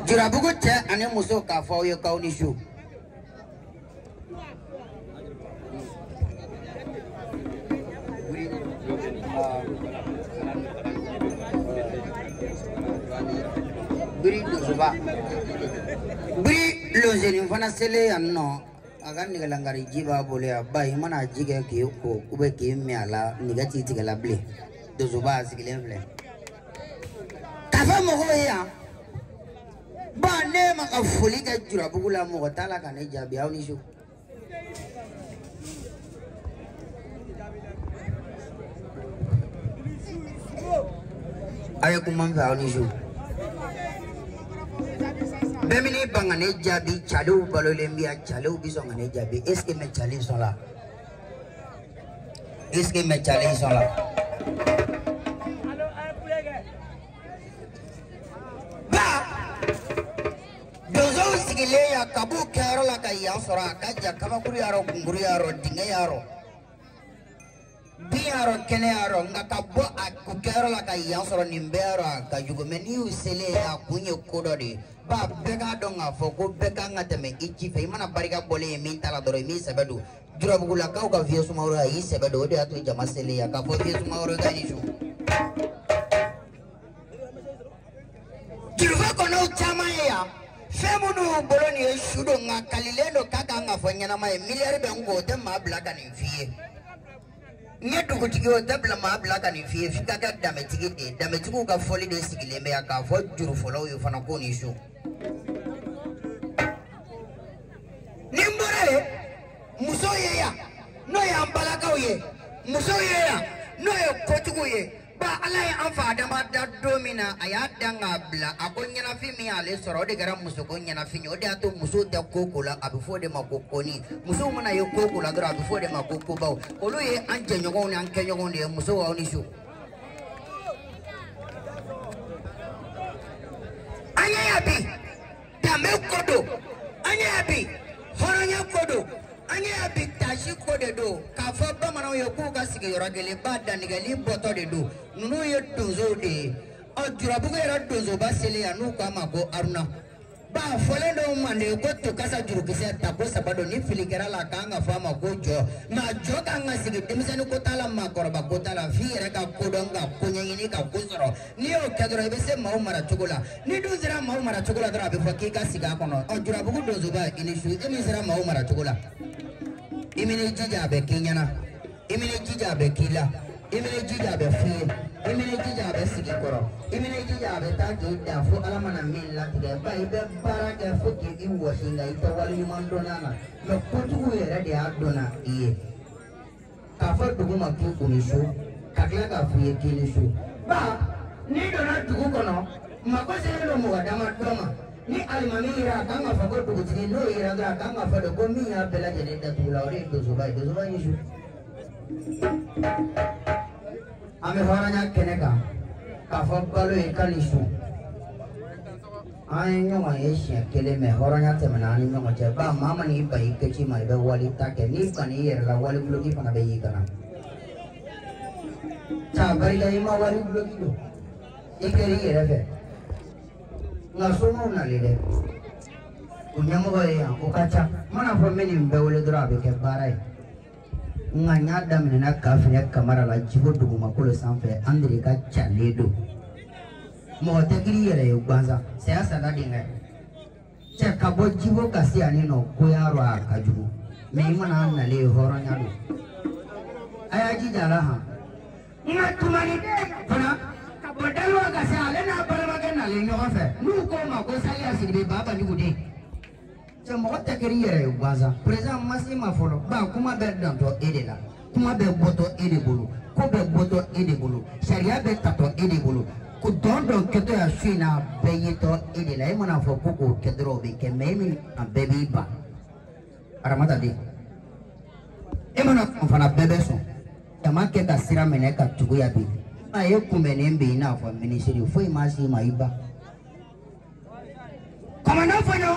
Jurabugu cɛ ani muso k'a fɔ aw ye k'aw ni su. Biri donsoba biri lonsenin fana selen yan nɔ a ka nɛgɛlangari ji b'a bolo yan ba i mana ji kɛ k'i ko ou bien k'i min a la nɛgɛ t'i tigɛ la bilen donsoba a sigilen filɛ k'a fɔ mɔgɔw ye yan ba ne ma ka foli kɛ Jurabugu la mɔgɔ t'a la ka ne jaabi aw ni su. A ye kuma n fɛ aw ni su. Bɛɛ min'i ban ka ne jaabi calew balolen bi yan calew bi sɔn ka ne jaabi est ce que mɛ cale sɔn la est ce que mɛ cale sɔn la. Ba donsow sigilen yan ka b'u kɛyɔrɔ la ka yan sɔrɔ a ka jan kabakuru y'a rɔ kunkuru y'a rɔ dingɛ y'a rɔ bin y'a rɔ kɛnɛ y'a rɔ nka ka bɔ a kɛyɔrɔ la ka yan sɔrɔ nin bɛɛ y'a rɔ a ka jugu mɛ n'i y'u selen a kun ye ko dɔ de ye ba bɛɛ k'a dɔn k'a fɔ ko bɛɛ kan ka tɛmɛ i ci fɛ i mana barika bɔlen ye min ta la dɔrɔn i m'i sɛbɛ don Jurabugulakaw ka Vieux Sumaworo a y'i sɛbɛ don o de y'a to jama selen yan k'a fɔ Vieux Sumaworo ka ni su. Jurufa kɔnɔw caman ye yan fɛn minnu y'u bolo nin ye su don nka kalilen don k'a kan ka fɔ ɲɛnama ye miliyari bɛ n kun o tɛ maa bila ka nin f'i ye. N ye dugutigi o tɛ bila maa bila ka nin f'i ye f'i ka kɛ danbetigi de ye danbetigiw ka fɔli de sigilen bɛ yan k'a fɔ jurufɔlaw ye fana ko nin su. Ni n bɔra yen musow ye yan n'o y'an balakaw ye musow ye yan n'o ye kotigiw ye ba ala ye an fa Adama da don min na a y'a dan k'a bila a ko ɲɛnafin min y'ale sɔrɔ o de kɛra musoko ɲɛnafin ye o de y'a to musow tɛ ko ko la a bɛ fɔ o de ma ko koni musow mana ye ko ko la dɔrɔn a bɛ fɔ o de ma ko kobaw olu ye an jɛɲɔgɔnw ni an kɛɲɔgɔnw de ye musow aw ni su. An ye yan bi danbe ko don an ye yan bi hɔrɔnya ko don an ye yan bi tasi ko de don k'a fɔ bamananw ye k'u ka sigiyɔrɔ kelen ba dantigɛli bɔtɔ de don ninnu ye donsow de ye ɔ Jurabugu yɛrɛ donsoba selen yan n'u k'a ma ko Aruna ba fɔlen dɔw manden ko tokasa jurukisɛ ta ko saba don ni fili kɛra la k'an ka fɔ a ma ko jɔ nka jɔ k'an ka sigi denmisɛnnin ko t'a la maakɔrɔba ko t'a la f'i yɛrɛ ka kodɔn ka ko ɲɛɲini ka ko sɔrɔ n'i y'o kɛ dɔrɔn i bɛ se maaw mara cogo la ni dun sera maaw mara cogo la dɔrɔn a bɛ fɔ k'i ka sigi a kɔnɔ ɔ Jurabugu donsoba i ni su e min sera maaw mara cogo la i min'i jija a bɛ k'i ɲɛna i min'i jija a bɛ k'i la i min'i jija a bɛ f'i ye i min'i jija a bɛ sigi kɔrɔ i min'i jija a bɛ taa k'i dan fo ala mana min latigɛ ba i bɛ baara kɛ fo k'i wɔsi nka i tɛ waleɲuman dɔn a la mɛ kojugu yɛrɛ de y'a dɔnna i ye k'a fɔ dugu ma k'i kun ni su ka tila k'a f'i ye k'i ni su ba n'i donna dugu kɔnɔ mako selen don mɔgɔ damadɔ ma ni alimami yera a kan ka fɔ ko dugutigi n'o yera dɔrɔn a kan ka fɔ de ko min y'a bɛɛ lajɛlen datugu la o de ye donsoba ye donsoba ye su. An bɛ hɔrɔnya kɛnɛ kan k'a fɔ balo ye ka ni su an ye ɲɔgɔn ye siɲɛ kelen mɛ hɔrɔnya tɛmɛna an ni ɲɔgɔn cɛ ba maa mana i ban i kɛci ma i bɛ wali ta kɛ n'i banna i yɛrɛ la wali guloki fana bɛ y'i kana ca barika i ma wali guloki don i kɛra i yɛrɛ fɛ nka somaw nalen dɛ o ɲɛmɔgɔ ye yan o ka ca n mana fɔ n bɛ nin bɛɛ wele dɔrɔn a bɛ kɛ baara ye nka n y'a daminɛna Kafinɛ Kamara la Jibo dugumakolo sanfɛ an de ka calen don mɔgɔ tɛ kiri yɛrɛ ye gansan saya sada denkɛ cɛ ka bɔ Jibo ka se yan nɔ ko y'a rɔ a ka jugu mɛ i mana nalen ye hɔrɔnya don a y'a jija a la han nka tumani den fana ka bɔ Daliwa ka se ale n'a balimakɛ nalen ɲɔgɔn fɛ n'u k'o ma ko Saliya Sidibe Baba Jugu den cɛ mɔgɔ tɛ kiri yɛrɛ ye gansan président ma s'i ma fɔlɔ ba kuma bɛ dantɔ e de la kuma bɛ bɔtɔ e de bolo ko bɛ bɔtɔ e de bolo sariya bɛ tatɔ e de bolo ko dɔn dɔn kɛtɔ yan su in na bɛɛ yetɔ e de la e mana fɔ ko k'o kɛ dɔrɔn o bɛ kɛ mɛ e min a bɛɛ b'i ban Aramata den e mana sɔn fana bɛɛ bɛ sɔn jama kɛ ka sira minɛ ka tugu yan bi a ye kunbɛnnen bɛ i n'a fɔ minisiri foyi ma s'i ma i ba kɔmɔnɔ fɔɲɔ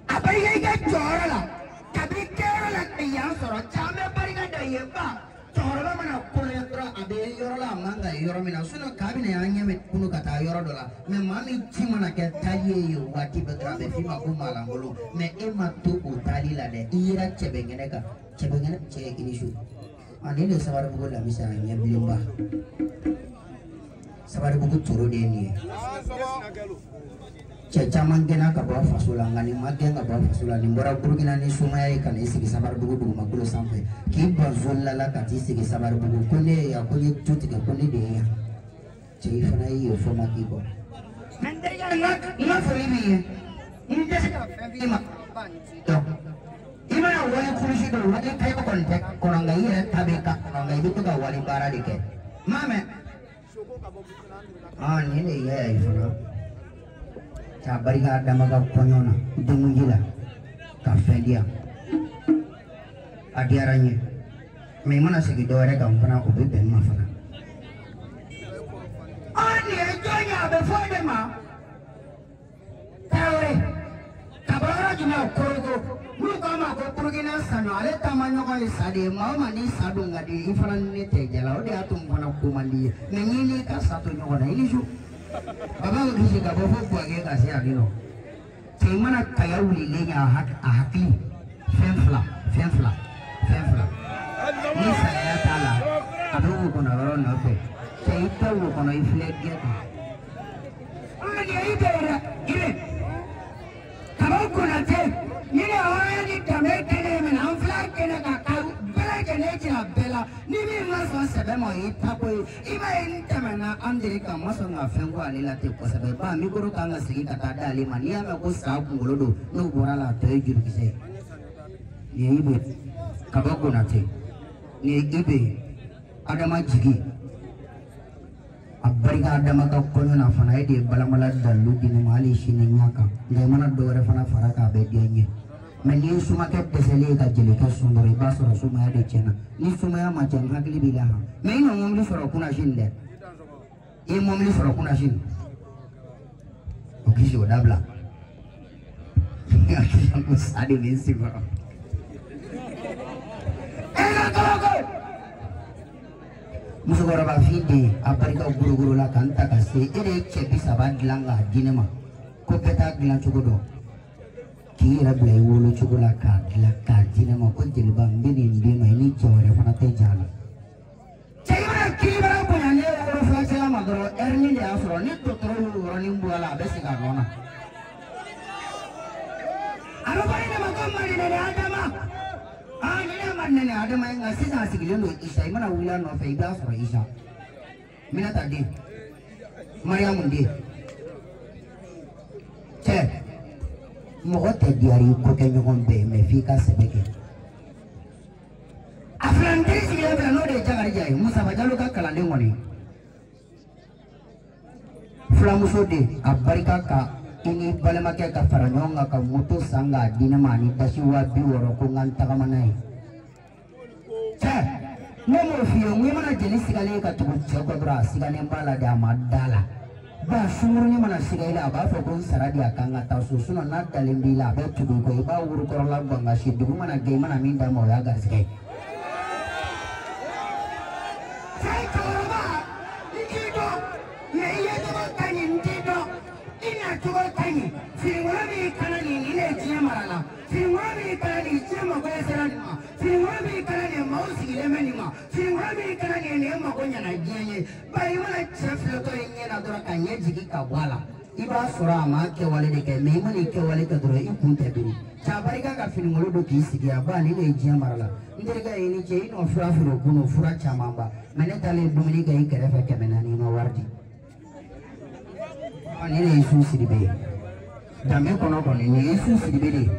a barika i ka jɔyɔrɔ la kabi kɛyɔrɔ la ka yan sɔrɔ caman bɛ barika da yen ba Cɛkɔrɔba mana kolonya dɔrɔn a bɛ yɔrɔ la a man ka ye yɔrɔ min na sinon k'a bɛna y'an ɲɛ bɛ kunu ka taa yɔrɔ dɔ la mais maa min ci mana kɛ taali ye yen waati bɛɛ dɔrɔn a bɛ f'i ma ko maalankolon mais e ma to o taali la dɛ i yera cɛbɛnkɛnɛ kan cɛbɛnkɛnɛ cɛ i ni su ani de Sabalibugu lamisa a ɲɛ bilenba Sabalibugu toro de ye nin ye cɛ caman gɛnna ka bɔ a faso la nka nin ma gɛn ka bɔ a faso la nin bɔra Burukina ni sumaya ye ka n'i sigi Sabalibugu dugumakolo sanfɛ k'i ban zolila la ka t'i sigi Sabalibugu ko ne ye yan ko n ye tu tigɛ ko ne de ye yan cɛ i fana y'i ye fɔ ma k'i kɔ. Mɛ n terikɛ n ka foli b'i ye n tɛ se ka fɛn f'i ma dɔn i mana wali kurusi dɔn wali kayo kɔni tɛ kɔnɔ nka i yɛrɛ ta bɛ ka kɔnɔ nka i bɛ to ka wali baara de kɛ m'a mɛn. Aa nin de ye yaya ye fana. K'a barika dama ka kɔɲɔ na denkundi la ka fɛn di yan a diyara n ye mais i mana segin dɔ wɛrɛ kan fana o bɛ bɛn n ma fana. Ɔ nin ye jɔn ye a bɛ fɔ o de ma Tarawele ka bɔ yɔrɔ jumɛn Korogo n'u k'a ma ko Burukina Saɲɔ ale taama ɲɔgɔn ye sa de ye maa o maa n'i sa don ka di i fana ni ne tɛ jala o de y'a to n fana ko man di ye mais n'i n'i ka sa to ɲɔgɔn na i ni su. Baba ko kisi ka bɔ fo Buwake ka se yan nɔ cɛ i mana kaya wulilen ye a hakili fɛn fila fɛn fila fɛn fila ni salaya t'a la a bɛ wo kɔnɔ yɔrɔ nɔfɛ cɛ i tɛ wo kɔnɔ i filɛ gɛn kan. Ɔ nin ye i bɛ yɛrɛ gire kaba Konate ni ne hɔrɔnya ni danbe kɛnɛ minɛ an fila kɛnɛ kan ka bɛɛ lajɛlen jira bɛɛ la ni min ma sɔn sɛbɛ ma o y'i tako ye i b'a ye n tɛmɛna an deli ka ma sɔn ka fɛn ko ale la ten kosɛbɛ ba mikoro kan ka segin ka taa d'ale ma n'i y'a mɛn ko sa kunkolo don n'o bɔra la a tɔ ye jurukisɛ ye nin ye Ibe Kaba Konate nin ye Ibe Adama Jigi a barika Adama ka kɔɲɔ na fana e de ye balamala dalilu di ne ma hali sini ɲɛ kan nka i mana dɔ wɛrɛ fana fara k'a bɛ diya n ye mais n'i ye sumakɛ dɛsɛlen ye ka jelikɛ sun dɔrɔn i b'a sɔrɔ sumaya de tiɲɛna ni sumaya ma tiɲɛ n hakili b'i la han mais i ma mɔbili sɔrɔ kunasini dɛ i ye mɔbili sɔrɔ kunasini o kisi o dabila ko sa de bɛ n sen kɔrɔ e ka kabako musokɔrɔba fin den a barika gorogoro la ka n ta ka se e de ye cɛ 30 dilan k'a di ne ma ko bɛɛ t'a dilan cogo dɔn k'i yɛrɛ bila i wolo cogo la k'a dilan k'a di ne ma ko jeliba n bɛ nin d'e ma i ni cɛ wɛrɛ fana tɛ ja la. Cɛ i mana kiribara bonya ne wolo fulacɛla ma dɔrɔn ɛrini de y'a sɔrɔ ni dɔgɔtɔrɔ y'o yɔrɔnin bɔ a la a bɛ segin a nɔ na. A bɛ fɔ ne ma ko Maninɛnɛ Adama aa ni ne ma Maninɛnɛ Adama ye nka sisan a sigilen don Isa i mana wuli a nɔfɛ i b'a sɔrɔ Isa Minata den Mariyamu den cɛ. Mɔgɔ tɛ diyara i ko kɛ ɲɔgɔn bɛɛ mais f'i ka sɛbɛ kɛ. A filɛ n teri sigilen filɛ n'o de ye Jakarija ye Musaba Jalo ka kalanden kɔni fulamuso den a barika ka i ni balimakɛ ka fara ɲɔgɔn kan ka moto san k'a di ne ma ani dasi 60,000 ko n ka n tagama n'a ye. Cɛ ne m'o f'i ye n ko i mana jeli sigalen ka tugu cɛ kɔ dɔrɔn a sigalen b'a la de a ma da la. Ba sunkurunin mana siga i la a b'a fɔ ko n sara di a kan ka taa so sinon n'a dalen b'i la a bɛ tugu i kɔ i b'a worokɔrɔla gan ka se dugu mana jɛ i mana min d'a ma o y'a garisɛgɛ ye. Cɛ cɛkɔrɔba n t'i dɔn mais i yecogo ka ɲi n t'i dɔn i nacogo ka ɲi finikolon b'i kana nin nin de ye diɲɛ mara la finikolon b'i kana nin diɲɛ mako sera nin ma finikolon b'i kana nin maaw sigilen bɛ nin ma finikolon b'i kana nin nin ye mako ɲɛna diɲɛ ye ba i mana cɛ filɛtɔ ye ɲɛ na dɔrɔn ka ɲɛ jigin ka bɔ a la i b'a sɔrɔ a ma kɛwale de kɛ mais i mana i kɛwale kɛ dɔrɔn i kun tɛ biri cɛ a barika ka finikolon don k'i sigi a ba nin de ye diɲɛ mara la n terikɛ ye ni ce i n'o fura feere kunun fura camanba mais ne taalen dumuni kɛ i kɛrɛfɛ 400 i ma wari di nin de ye Isu Sidibe ye danbe kɔnɔ kɔni nin ye Isu Sidibe de ye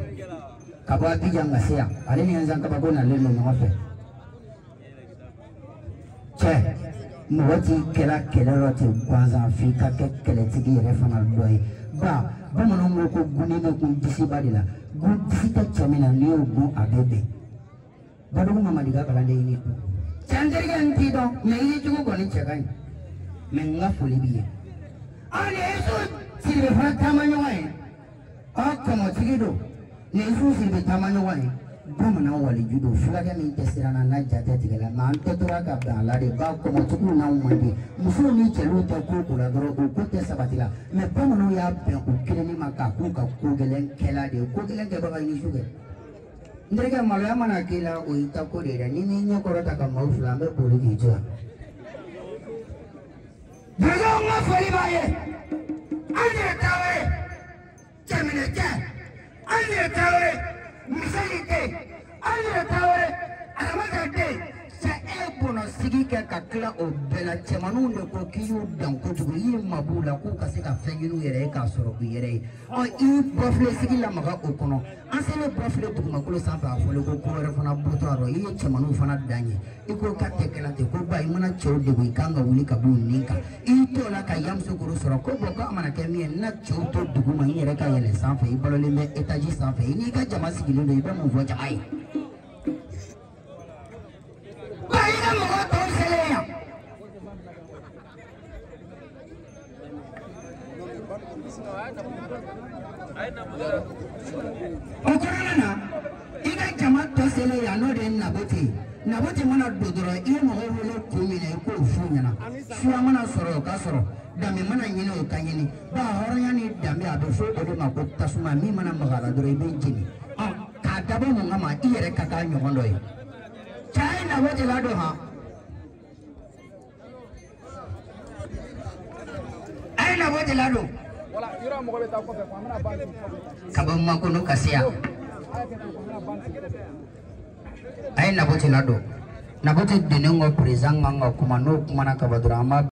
ka bɔ Abijan ka se yan ale ni Nzan Kabako nalen don ɲɔgɔn fɛ cɛ mɔgɔ t'i kɛla kɛlɛ dɔ ten gansan f'i ka kɛ kɛlɛtigi yɛrɛ fana dɔ ye ba bamananw ko ko gunni bɛ kun disiba de la gun disi tɛ cɛ min na n'i y'o gun a bɛ bɛn Badugu Mamadi ka kalanden ye ne cɛ n terikɛ n t'i dɔn mais i ye cogo kɔni cɛ ka ɲi mais n ka foli b'i ye. Aw ni Isu Sidibe fana taama ɲɔgɔn ye aw kɔmɔtigi don ni Isu Sidibe taama ɲɔgɔn ye Bamanan waliju don fulakɛ min tɛ siran na n'a ja tɛ tigɛ la mɛ an tɛ tora ka bɛn a la de ba kɔmɔtigiw n'anw man di musow ni cɛw tɛ ko ko la dɔrɔn o ko tɛ sabati la mɛ bamananw y'a bɛn o kelenni ma k'a k'u ka ko gɛlɛn kɛla de ye ko gɛlɛn kɛbaga i ni su kɛ n terikɛ maloya mana k'i la o y'i ta ko de ye dɛ n'i m'i ɲɛ kɔrɔta ka maaw fila an bɛ boli k'i to yan. Bozow n ka foli b'a ye an de ye Tarawele cɛminɛcɛ an de ye Tarawele misali den an de ye Tarawele Aramata den cɛ e bɔnɔ sigi kɛ ka tila o bɛɛ la cɛmaninw de ko k'i y'u dan kojugu i y'i mabɔ u la k'u ka se ka fɛn ɲini u yɛrɛ ye k'a sɔrɔ u yɛrɛ ye ɔ i bɔfile sigi lamaga o kɔnɔ an selen bɔfile dugumakolo sanfɛ a fɔlen ko ko wɛrɛ fana bɔtɔ a rɔ i ye cɛmaninw fana dan ye i ko k'a tɛ kɛla ten ko ba i mana cɛw degun i kan ka wuli ka b'u nin kan i y'i t'o la ka Yamusokoro sɔrɔ ko bɔn ko a mana kɛ min ye n na cɛw to dugu ma n yɛrɛ ka yɛlɛn sanfɛ i balolen bɛ etaji sanfɛ i n'i ka jama sigilen don i bɛ mun fɔ jama ye. Ba i ka mɔgɔ tɔw selen yan. O kɔnɔna na i ka jama tɔ selen yan n'o de ye Nabote ye. Nabote mana don dɔrɔn i ye mɔgɔw wele kun min na i k'o f'u ɲɛna suya mana sɔrɔ o ka sɔrɔ danbe mana ɲini o ka ɲini ba hɔrɔnya ni danbe a bɛ fɔ o de ma ko tasuma min mana maga a la dɔrɔn i bɛ jeni ɔ k'a dabɔ mun kama i yɛrɛ ka k'a ɲɔgɔn dɔ ye. Cɛ ye Nabote ladon han a ye Nabote ladon ka bɔ Makono ka se yan. A ye Nabote ladon Nabote donnen kɔ président kan ka kuma n'o kumana ka ban dɔrɔn an b'a